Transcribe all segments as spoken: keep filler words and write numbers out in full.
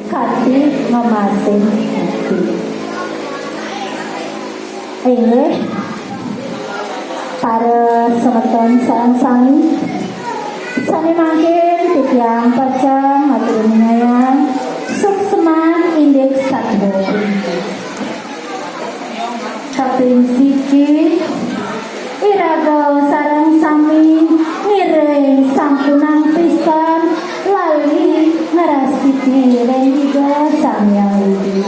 Kanti ngemasin hati. Inggih, para semeton sareng sami, sane mangkin titiang pacang matur ningayang suksman indik satua puniki. Kaping siki, iraga sareng sami ngiring sampunang pisan lali ngrastiti ring Ida Sang Hyang Widi.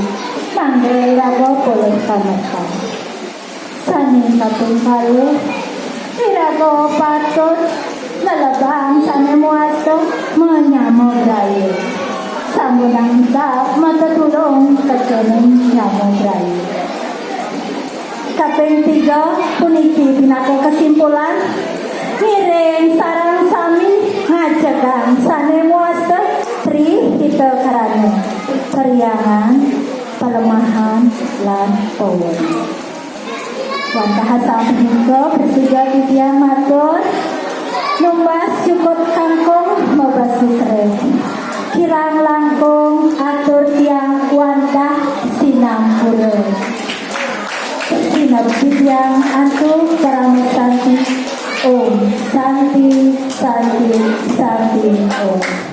Mangda iraga polih pamekas. Sane kaping kalih, iraga patut lelebang sane mawasta manyama braya. Sampunang sap matetulung tekening nyama braya. Kaping tiga, puniki pinaka kesimpulan, ngiring sareng sami ngajegang sane mawasta tri hita karana, parhyangan, palemahan, lan paweruh. Wantah asapunika prasida titiang matur, numbas cukut kangkung mabasis ring. Kirang langkung atur tiang wantah sinampura. Sineb titiang antuk parama santi. Om Santi, Santi, Santi, Om.